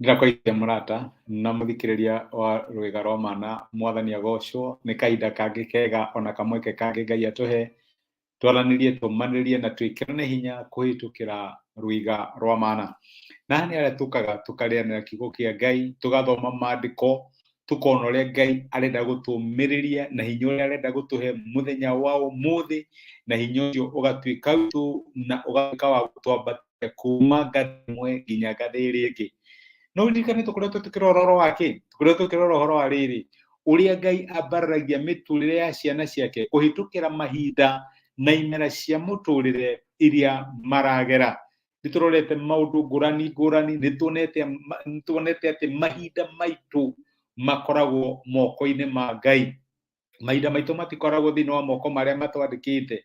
Ndĩrakwaria mũrata na mũthikĩrĩria wa Rwĩga rwa Mana, Mwathani agocwo nĩ kahinda kangĩ kega ona kamweke kangĩ Ngai atũhe, twaranĩrie, tũmanĩrie na twĩkĩrane hinya kũhĩtũkĩra Rwĩga rwa Mana. Na haha nĩ harĩa tũkaga tũkarĩanĩra kiugo kĩa Ngai, tũgathoma maandĩko, tũkona ũrĩa Ngai arenda gũtũmĩrĩria na hinya ũrĩa arenda gũtũhe mũthenya wa ũmũthĩ, na hinya ũcio ũgatuĩka witũ na ũgatuĩka wa gũtwambatia kuma ngathĩ ĩmwe nginya ngathĩ ĩrĩa ĩngĩ. No ririkane tũkoretwo tũkĩrora ũhoro wa kĩ? Tũkoretwo tũkĩrora ũhoro wa rĩrĩ, ũrĩa Ngai ambararagia mĩtũrĩre ya ciana ciake kũhĩtũkĩra mahinda na imera cia mũtũrĩre iria maragera. Nĩ tũrorete maũndũ ngũrani ngũrani, nĩ tuonete atĩ mahinda maitũ makoragwo moko-inĩ ma Ngai. Mahinda maitũ matikoragwo thĩinĩ wa moko marĩa matwandĩkĩte.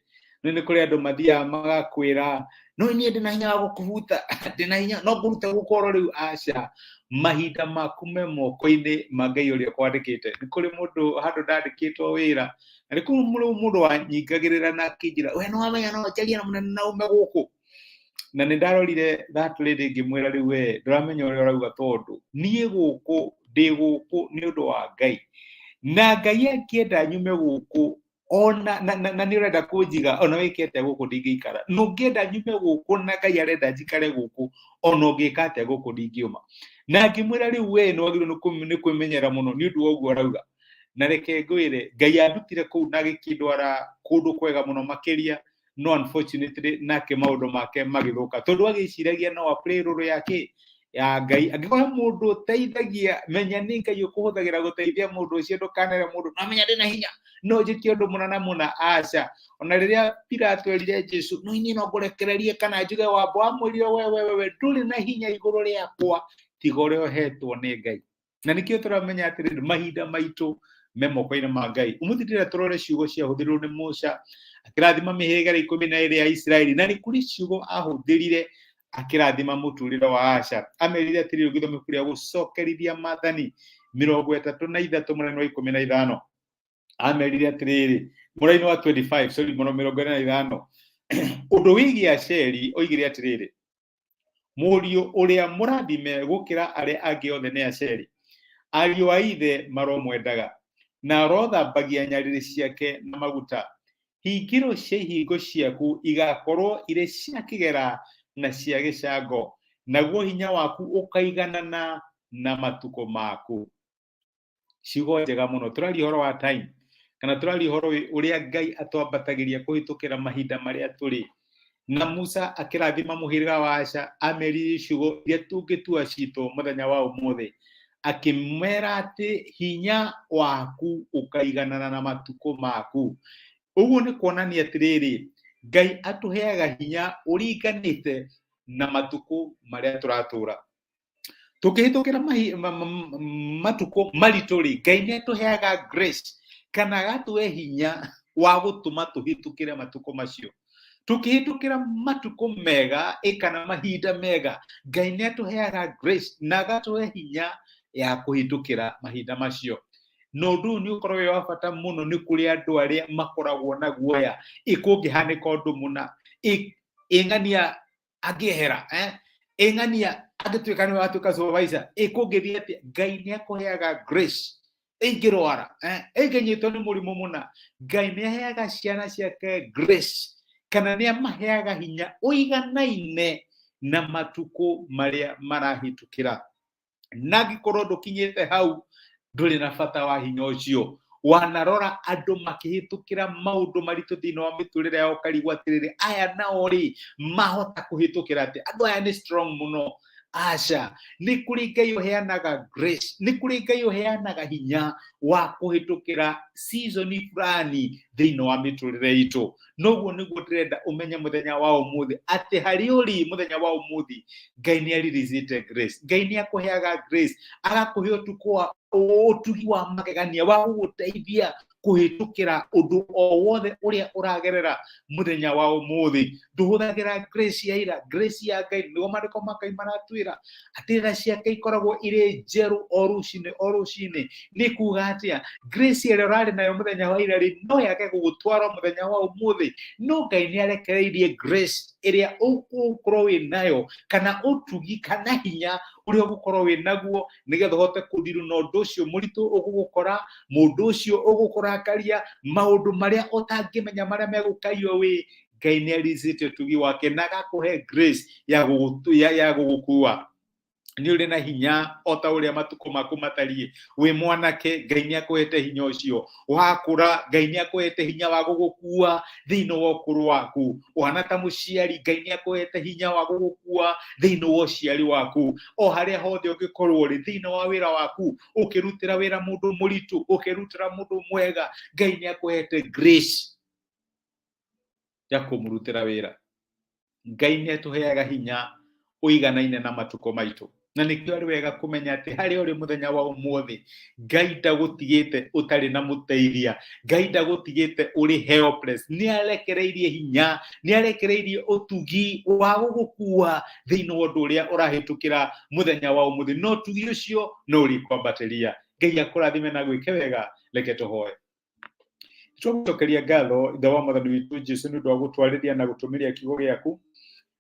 No nĩ kũrĩ andũ mathiaga magakwĩra, no niĩ ndĩna hinya wa gũkũbuta, ndĩna hinya, no ngũrute gũkũ oro rĩu. Aca, mahinda maku me moko-inĩ ma Ngai ũrĩa ũkwandĩkĩte. Nĩ kũrĩ mũndũ handũ ndandĩkĩtwo wĩra, na nĩ kũrĩ mũndũ wanyingagĩrĩra na akĩnjĩra, we nĩ wamenya no njarie na mũnene na ume gũkũ. Na nĩ ndarorire that lady ngĩmwĩra, rĩu we ndũramenya ũrĩa ũrauga, tondũ niĩ gũkũ ndĩ gũkũ nĩ ũndũ wa Ngai, na Ngai angĩenda nyume gũkũ ona na nĩ ũrenda kũnjiga ona wĩke atĩa gũkũ ndingĩikara, na ũngĩenda nyume gũkũ na Ngai arenda njikare gũkũ, ona ũngĩka atĩa gũkũ ndingiuma. Na ngĩmwĩra, rĩu we nĩ wagĩrĩirwo nĩ kwĩmenyera mũno nĩ ũndũ wa ũguo ũrauga. Na reke ngwĩre, Ngai andutire kũu na agĩkĩndwara kũndũ kwega mũno makĩria, no unfortunately nake maũndũ make magĩthũka, tondũ agĩciragia no a play role yake ya Ngai. Angĩkorwo he mũndũ ũteithagia, menya nĩ Ngai ũkũhũthagĩra gũteithia mũndũ ũcio. Ndũkanere mũndũ no menya ndĩna hinya, no njĩke ũndũ mũna na mũna. Aca. Ona rĩrĩa Pilato erire Jesu, no niĩ no ngũrekererie kana njuge wambo wamwĩrire, we we we ndũrĩ na hinya igũrũ rĩakwa tiga ũrĩa ũhetwo nĩ Ngai. Na nĩkĩo tũramenya atĩrĩrĩ, mahinda maitũ me moko-inĩ ma Ngai. Ũmũthĩ ndĩrenda tũrore ciugo ciahũthĩrirwo nĩ Musa akĩrathima mĩhĩrĩga 12 ya Isiraeli, na nĩ kũrĩ ciugo ahũthĩrire akĩrathima mũtũrĩre wa Asha. Amerire atĩrĩrĩ, ũngĩthoma ibuku rĩa Gũcokerithia Maathani 33 mũraini wa 15, amerire atĩrĩrĩ, mũraini wa 25, sorry, mũno 45, ũndũ wĩgiĩ Asheri oigire atĩrĩrĩ, mũriũ ũrĩa mũrathime gũkĩra arĩa angĩ othe nĩ Asheri, ariũ a ithe maromwendaga, na arothambagia nyarĩrĩ ciake na maguta. Hingĩro cia ihingo ciaku igakorwo irĩ cia kĩgera na cia gĩcango, naguo hinya waku ũkaiganana na matukũ maku. Ciugo njega mũno. Tũraria ũhoro wa time, kana tũraria ũhoro ũrĩa Ngai atwambatagĩria kũhĩtũkĩra mahinda marĩa tũrĩ. Na Musa akĩrathima mũhĩrĩga wa Asha, ameririe ciugo iria tũngĩtua citũ mũthenya wa ũmũthĩ, akĩmera atĩ hinya waku ũkaiganana na matukũ maku. Ũguo nĩ kuonania atĩrĩrĩ, Ngai atũheaga hinya ũringanĩte na matukũ marĩa tũratũra. Tũkĩhĩtũkĩra matukũ maritũ rĩ, Ngai nĩ atũheaga grace kana agatũhe hinya wa gũtũma tũhĩtũkĩre matukũ macio. Tũkĩhĩtũkĩra matukũ mega ĩ kana mahinda mega, Ngai nĩ atũheaga grace na agatũhe hinya ya kũhĩtũkĩra mahinda macio. Na ũndũ ũyũ nĩ ũkoragwo wĩ wa bata mũno nĩ kũrĩ andũ arĩa makoragwo na guoya, ĩ kũngĩhanĩka ũndũ mũna, ĩ ng'ania angĩehera, eh? Ĩng'ania angĩtuĩka nĩwe watuĩka supervisor, ĩ kũngĩthiĩ atĩa? Ngai nĩ akũheaga grace. Ĩngĩrwara, eh? Ĩngĩnyitwo nĩ mũrimũ mũna, Ngai nĩ aheaga ciana ciake grace kana nĩ amaheaga hinya ũiganaine na matukũ marĩa marahĩtũkĩra. Na angĩkorwo ndũkinyĩte hau, ndũrĩ na bata wa hinya ũcio. Wanarora andũ makĩhĩtũkĩra maũndũ maritũ thĩinĩ wa mĩtũrĩre yao, ũkarigwo atĩrĩrĩ, aya nao rĩ mahota kũhĩtũkĩra atĩa? Andũ aya nĩ strong mũno. Aca, nĩ kũrĩ Ngai ũheanaga grace, nĩ kũrĩ Ngai ũheanaga hinya wa kũhĩtũkĩra season fulani thĩinĩ wa mĩtũrĩre itũ. Noguo nĩguo ndĩrenda ũmenye mũthenya wa ũmũthĩ, atĩ harĩ ũrĩ mũthenya wa ũmũthĩ, Ngai nĩ aririzĩte grace. Ngai nĩ akũheaga grace, agakũhe ũtukũ wa ũtugi wa magegania wa gũgũteithia kũhĩtũkĩra ũndũ o wothe ũrĩa ũragerera mũthenya wa ũmũthĩ. Ndũhũthagĩra grace ya ira, grace ya Ngai nĩguo maandĩko ma Ngai maratwĩra atĩ tha ciake ikoragwo irĩ njerũ o rũcinĩ o rũcinĩ. Nĩ kuga atĩa? Grace ĩrĩa ũrarĩ nayo mũthenya wa ira rĩ, no yage gũgũtwara mũthenya wa ũmũthĩ, no Ngai nĩ arekereirie grace. Ĩrĩa ũgũkorwo wĩ nayo, kana ũtugi kana hinya ũrĩa ũgũkorwo wĩ naguo, nĩgetha ũhote kũndiru na ũndũ ũcio mũritũ ũgũgũkora, mũndũ ũcio ũgũkũrakaria, maũndũ marĩa ũtangĩmenya marĩa megũkaio wĩ Ngai nĩ arizĩte ũtugi wake na agakũhe grace ya gũgũkua. Nĩ ũrĩ na hinya o ta ũrĩa matukũ maku matariĩ. Wĩ mwanake, Ngai nĩ akũhete hinya ũcio. Wakũra, Ngai nĩ akũhete hinya wa gũgũkua thĩinĩ wa ũkũrũ waku. Ũhana ta mũciari, Ngai nĩ akũhete hinya wa gũgũkua thĩinĩ wa ũciari waku. O harĩa hothe ũngĩkorwo ũrĩ, thĩinĩ wa wĩra waku, ũkĩrutĩra wĩra mũndũ mũritũ, ũkĩrutĩra mũndũ mwega, Ngai nĩ akũhete grace ya kũmũrutĩra wĩra. Ngai nĩ atũheaga hinya ũiganaine na matukũ maitũ, na nĩkĩo arĩ wega kũmenya atĩ harĩa ũrĩ mũthenya wa ũmũthĩ, Ngai ndagũtigĩte ũtarĩ na mũteithia, Ngai ndagũtigĩte ũrĩ helpless. Nĩ arekereirie hinya, nĩ arekereirie ũtugi wa gũgũkua thĩinĩ wa ũndũ ũrĩa ũrahĩtũkĩra mũthenya wa ũmũthĩ, na ũtugi ũcio no ũrĩkwambatĩria. Ngai akũrathime na gwĩke wega. Reke tũhoe. Twagũcokeria ngatho, Ithe wa Mwathani witũ Jesu, nĩ ũndũ wa gũtwarĩria na gũtũmĩria kiugo gĩaku,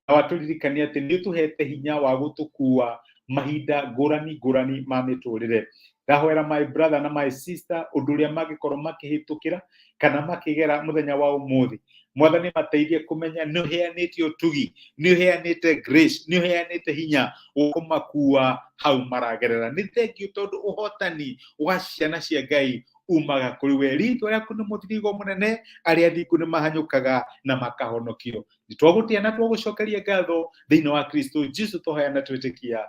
na watũririkania atĩ nĩ ũtũhete hinya wa gũtũkua mahinda ngũrani ngũrani ma mĩtũrĩre. Ndahoera my brother na my sister ũndũ ũrĩa mangĩkorwo makĩhĩtũkĩra kana makĩgera mũthenya wa ũmũthĩ, Mwathani mateithie kũmenya nĩ ũheanĩte ũtugi, nĩ ũheanĩte grace, nĩ ũheanĩte hinya wa kũmakua hau maragerera. Nĩ thengiũ tondũ ũhotani wa ciana cia Ngai umaga kũrĩ we. Rĩtwa rĩaku nĩ mũthirigo mũnene, arĩa athingu nĩ mahanyũkaga na makahonokio. Nĩ twagũtĩa na twagũcokeria ngatho thĩinĩ wa Kristo Jesu, twahoya na twĩtĩkia.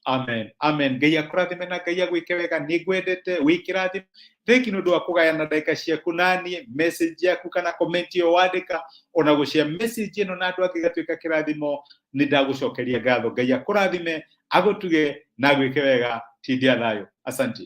Amen, amen. Ngai akũrathime na Ngai agwĩke wega. Nĩ ngwendete, wĩ kĩrathimo. Thengi nĩ ũndũ wa kũgayana ndagĩka ciaku naniĩ, message yaku kana comment ĩyo wandĩka, ona gũshare message ĩno na andũ angĩ gatuĩka kĩrathimo. Nĩ ndagũcokeria ngatho. Ngai akũrathime, agũtuge na agwĩke wega. Tindia thayũ. Asante.